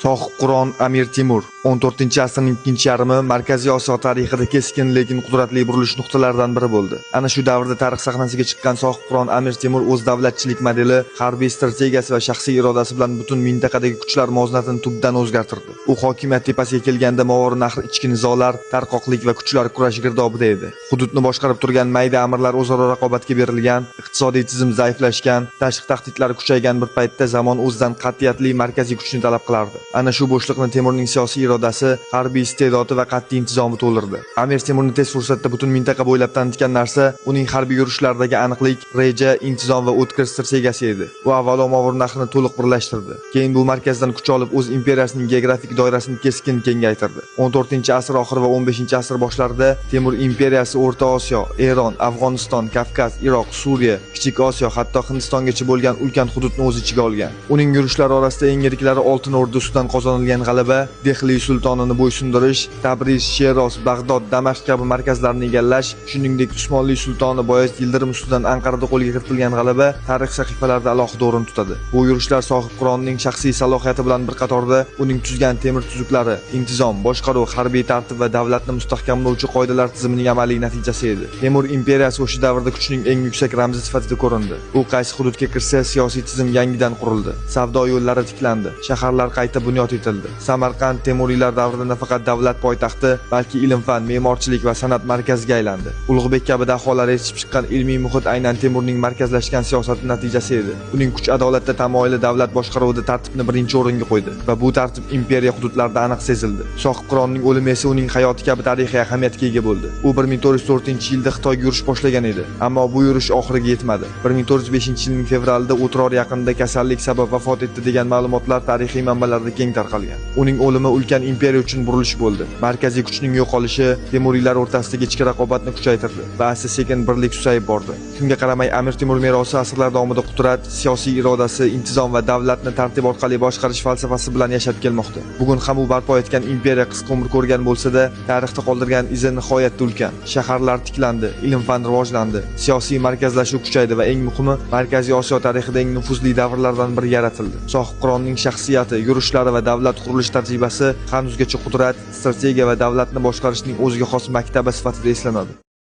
Sohibqiron Amir Temur 14-asrning ikkinchi yarmi Markaziy Osiyo tarixida keskin, lekin qudratli burilish nuqtalaridan biri bo'ldi. Ana shu davrda tarix sahnasiga chiqqan Sohibqiron Amir Temur o'z davlatchilik modeli, harbiy strategiyasi va shaxsiy irodasi bilan butun mintaqadagi kuchlar muvozanatini tubdan o'zgartirdi. U hokimiyat tepasiga kelganda Movarounnahr ichki nizolar, tarqoqlik va kuchlar kurashi girdobida edi. Hududni boshqarib turgan mayda amirlar o'zaro raqobatga berilgan, iqtisodiy tizim zaiflashgan, tashqi tahdidlar kuchaygan bir paytda zamon o'zidan qat'iyatli markaziy kuchni talab qilardi. Ana shu bo'shliqni Temurning siyosiy irodasi, harbiy iste'dodi va qat'iy intizomi to'ldirdi. Amir Temurni tez fursatda butun mintaqa bo'ylab tanitgan narsa uning harbiy yurishlardagi aniqlik, reja, intizom va o'tkir strategiyasi edi. U avvalo Movarounnahrni to'liq birlashtirdi. Keyin bu markazdan kuch olib o'z imperiyasining geografik doirasini keskin kengaytirdi. 14-asr oxiri va 15-asr boshlarida Temur imperiyasi O'rta Osiyo, Eron, Afg'oniston, Kavkaz, Iroq, Suriya, Kichik Osiyo, hatto Hindistongacha bo'lgan ulkan hududni o'z ichiga olgan. Uning yurishlari orasida eng yiriklari Oltin O'rda ustidan qozonilgan g'alaba, Dehli sultonini bo'ysundirish, Tabriz, Sheroz, Bag'dod, Damashq kabi markazlarni egallash, shuningdek Usmonli sultoni Boyazid Yildirim ustidan Anqarada qo'lga kiritilgan g'alaba tarix sahifalarida alohida o'rin tutadi. Bu yurishlar Sohibqironning shaxsiy salohiyati bilan bir qatorda uning tuzgan temir tuzuklari, intizom, boshqaruv, harbiy tartib va davlatni mustahkamlovchi qoidalar tizimining amaliy natijasi edi. Temur imperiyasi o'sha davrda kuchning eng yuksak ramzi sifatida ko'rindi. U qaysi hududga kirsa, siyosiy tizim yangidan qurildi. Savdo yo'llari tiklandi, shaharlar qayta bunyod etildi. Samarqand Temuriylar davrida nafaqat davlat poytaxti, balki ilm-fan, me'morchilik va san'at markaziga aylandi. Ulug'bek kabi daholar yetishib chiqqan ilmiy muhit aynan Temurning markazlashgan siyosati natijasi edi. Uning kuch adolatda tamoyili davlat boshqaruvida tartibni birinchi o'ringa qo'ydi va bu tartib imperiya hududlarida aniq sezildi. Sohibqironning o'limi esa uning hayoti kabi tarixiy ahamiyatga ega bo'ldi. U 1404-yilda Xitoyga yurish boshlagan edi, ammo bu yurish oxiriga yetmadi. 1405-yilning fevralida O'tror yaqinida kasallik sabab vafot etdi degan ma'lumotlar tarixiy manbalarda keng tarqalgan. Uning o'limi ulkan imperiya uchun burilish bo'ldi. Markaziy kuchning yo'qolishi Temuriylar o'rtasidagi ichki raqobatni kuchaytirdi va asta-sekin birlik susayib bordi. Shunga qaramay Amir Temur merosi asrlar davomida qudrat, siyosiy irodasi, intizom va davlatni tartib orqali boshqarish falsafasi bilan yashab kelmoqda. Bugun ham u barpo etgan imperiya qisqa umr ko'rgan bo'lsa-da, tarixda qoldirgan izi nihoyatda ulkan. Shaharlar tiklandi, ilm-fan rivojlandi, siyosiy markazlashuv kuchaydi va eng muhimi, Markaziy Osiyo tarixida eng nufuzli davrlardan biri yaratildi. Sohibqironning shaxsiyati, yurishlari va davlat qurilish tajribasi hanuzgacha qudrat, strategiya va davlatni boshqarishning o'ziga xos maktabi sifatida eslanadi.